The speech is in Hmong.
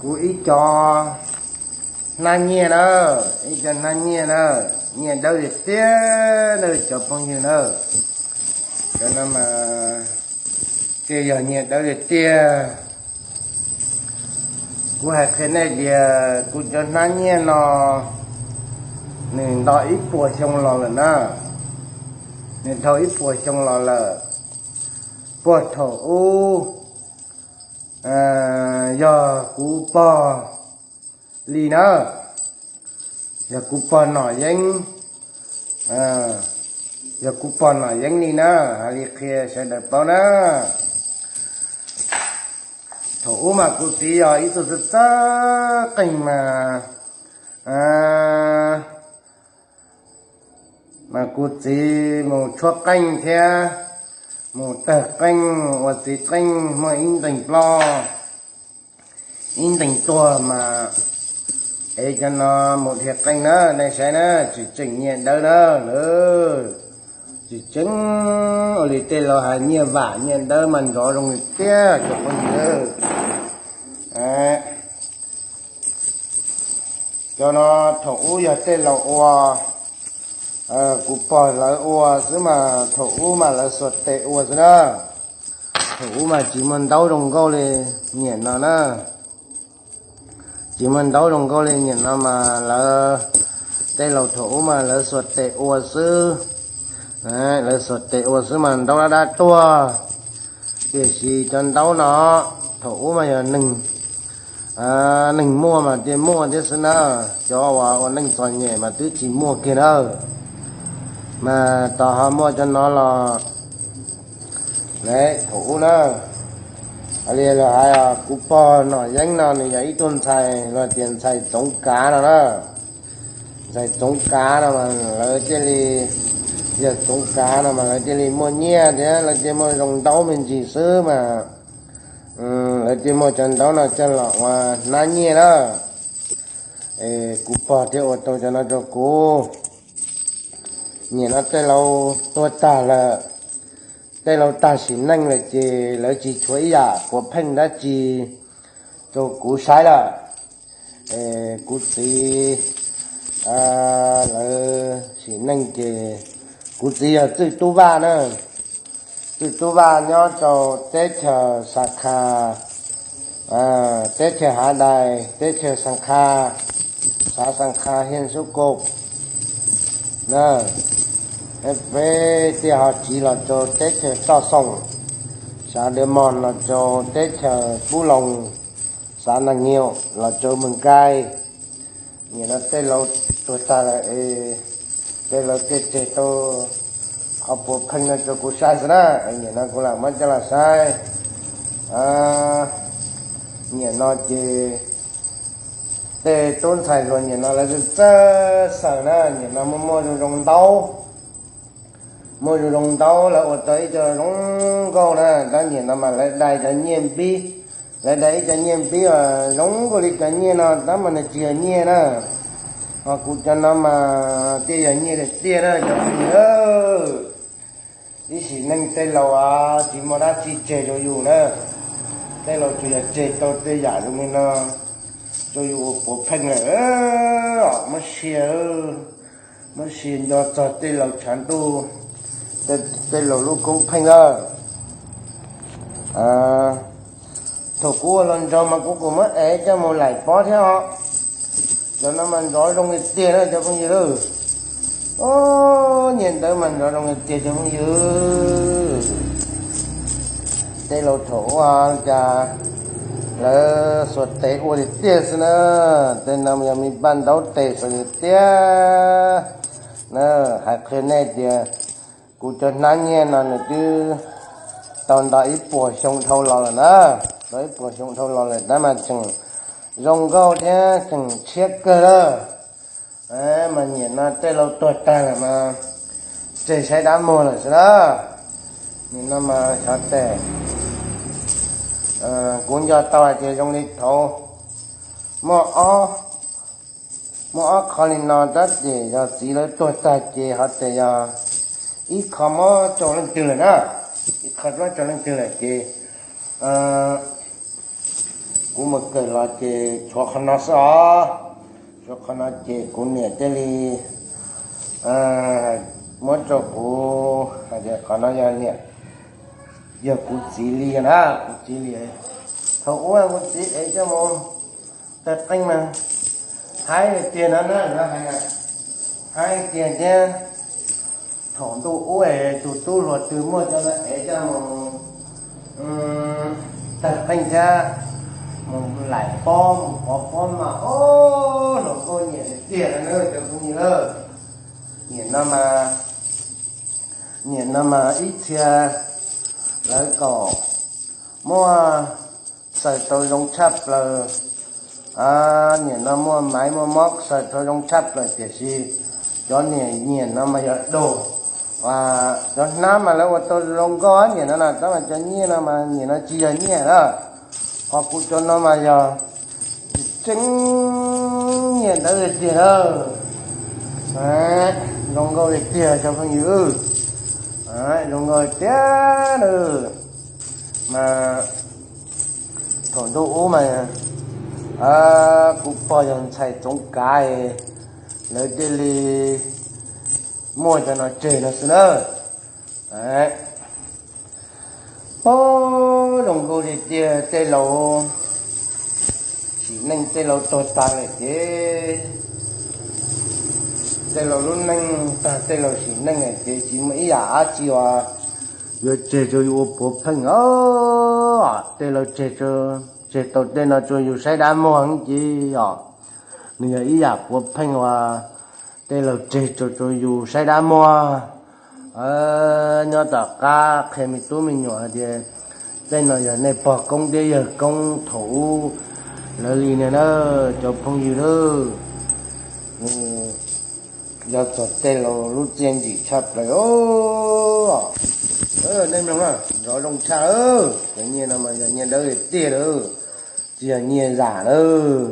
Kuv ib co hnab nyiaj na, ib co hnab nyiaj na, nyiaj dawb tiag tiag na cov phooj ywg na. Cov no mas thiaj yog nyiaj dawb tiag tiag. Kuv hais qhia nej tias kuv cov hnab nyiaj no nws nto ib puas xyoo los lawm na, nws dhau ib puas xyoo los lawm. Puag thaum ub yog kuv pog li na, yog kuv pog Nom Yeeb, yog kuv pog Nom Yeeb li na, hais li qhia sawv daws paub na. Thaum ub mas kuv txiv yog ib tug txawj txawj qeej mas, mas kuv txiv mus tshuab qeej thiab mus tawg qeej ua txiv qeej muaj ib ntees ploj, ib ntees tuag mas, es cov no mus dhia qeej na, nej saib na, tsis tseem nyiaj dawb na lawm. Tsis tseem ua li tej laus hais nyiaj vam nyiaj dawb mas nrov zoo li tiag cov phooj ywg. Cov no thaum ub yog tej laus ua, kuv pog lawv ua xwb mas thaum ub mas lawv xuas tes ua xwb na. Thaum ub mas tsis muaj ntaub zoo nkauj li niaj no na, tsis muaj ntaub zoo nkauj li niaj no mas lawv, tej laus thaum ub mas lawv xuas tes ua xwb. Lawv xuas tes ua xwb mas ntaub dab dab tuaj. Tiam sis cov ntaub no thaum ub mas yog neeg, neeg muaj mas thiaj muaj thiab xwb na, cov uas ua neej txom nyem mas twb tsis muaj kiag na. Mas tos ho muaj cov no los, thaum ub na, li lawv hais kuv pog Nom Yeeb no nws yog ib tug ntxhais los tias ntxhais Txoov Kav no na. Ntxhais Txoov Kav no mas lawv thiaj li, yog Txoov Kav no mas lawv thiaj li muaj nyiaj thiab lawv thiaj muaj zoo ntaub me ntsis xwb mas, lawv thiaj muaj cov ntaub no coj los ua hnab nyiaj na. Es kuv pog thiaj ua tau cov no rau kuv. Niaj no tej laus tuag tag lawm, tej laus tag sim neej lawm ces lawv tsis tshuav ib yam puav pheej dab tsi rau kuv saib lawm. Es kuv txiv lawv sim neej ces kuv txiv yog Txwj Tub Vaj na. Txwj Tub Vaj nyob rau teb chaws Xas Khas, teb chaws Hav Dais, teb chaws Xas Khas, xav Xas Khas hiaj Sub Kos na. Peb thiaj ho tsiv los rau teb chaws Toj Xoom, xav Dawm Mos los rau teb chaws Pub Loos, xav Nas Nyiam los rau Moos Nkaij. Niaj no tej laus tuag tag lawm es tej laus thiaj tseg tau qhov puav pheej no rau kuv saib xwb na. Niaj no kuv lam muab coj los saib. Niaj no ces tej tub ntxhais hluas niaj no lawv txawj xaws na, niaj no muaj muaj zoo zoo ntaub, muaj zoo zoo ntaub lawv ua tau ib co zoo nkauj na, tab niaj no mas lawv dai cov nyiaj npib, lawv dai ib co nyiaj npib uas zoo nkauj li cov nyiaj no tab mas nws tsis yog nyiaj na. Ho kuv cov no mas thiaj yog nyiaj tiag tiag na cov phooj ywg. Ib sim neej tej laus tsis muaj dab tsi tseg rau yus na, tej laus tsuas yog tseg tau tej yam zoo li no rau yus ua puav pheej lawm. Muab sia, muab sia nco txog tej laus tshav ntuj, tej laus lub koob pheej lawm. Thaum kuv ua hluas nraug mas kuv kuj muab ev coj mus laim pob thiab os. Cov no mas nrov zoo li tiag na cov phooj ywg. Nyiaj ntawd mas nrov zoo li tiag cov phooj ywg. Tej laus thaum ub cas lawv xuas tes ua tiag tiag xwb na. Tej no yog me paj ntaub tes xwb tiag. Hais qhia nej tias kuv cov hnab nyiaj no nws twb tau nto ib puas xyoo dhau los lawm na. Tau ib puas xyoo dhau los lawm tab mas tseem zoo nkauj thiab tseem tshiab kawg lawm. Mas niaj no tej laus tuag tag lawm mas tseg saib dab muag lawm xwb na. Nim no mas xyov tes, kuv nco tau hais tias zoo li thaud muaj ob, muaj ob qho li no tab sis yog txiv lawv tuag tag ces ho tias yog ib qho mob rau leej twg lawm na, ib qho mob rau leej twg lawm ces Kuv mus kawm los ces tshuav qhov no xwb os. Tshuav qhov no ces kuv niam thiaj li muab rau kuv hais tias qhov no yog niam, yog kuv txiv li na, kuv txiv li. Thaum ub kuv txiv ev coj mus tawg qeej mas haib tiag no na, haib tiag thiab. Thaum ntuj ub es tus tub hluas twg muaj cov no ev coj mus tawg qeej thiab mus laim pob mus pov pob mas, o, hluas nkauj nyiam tiag tiag na cov phooj ywg. Nyiam no mas, nyiam no mas ib txhia lawv kom muaj xaws tau zoo tshaj plaws. Nyiam no muaj maiv muaj mob xaws tau zoo tshaj plaws tiam sis cov niam nyiam no mas yog daug. Cov hnab mas lawv ua tau zoo nkauj nyiam no na, tab mas cov nyiaj no mas nyiam no tsis yog nyiaj na. Qhov kuv cov no mas yog tseeb nyiaj ntawd tiag na. Zoo nkauj tiag cov phooj ywg, zoo nkauj tiag na. Mas thaum ntuj ub mas kuv pog yog ntxhais Txoov Kav, lawv thiaj li muaj cov no tseg no xwb na. Ub, zoo nkauj tiag tiag, tej laus sim neej tej laus tuag tag lawm ces tej laus lub neej tag, tej laus sim neej lawm ces tsis muaj ib yam dab tsi uas yuav tseg rau yus ua puav pheej os. Tej laus tseg, tseg tau tej no rau yus saib dab muag ces os, nws yog ib yam puav pheej uas tej laus tseg rau, rau yus saib dab muag. Nyob tom qab qhia me tub me nyuam hais tias tej no yog nej pog koob thiab yawg koob thaum ub lawv li no na, cov phooj ywg na. Yog txog tej laus lub txiaj ntsim tshaj plaws os. Nej mloog na, nrov zoo tshaj, cov nyiaj no mas yog nyiaj dawb tiag lawm, tsis yog nyiaj zam lawm.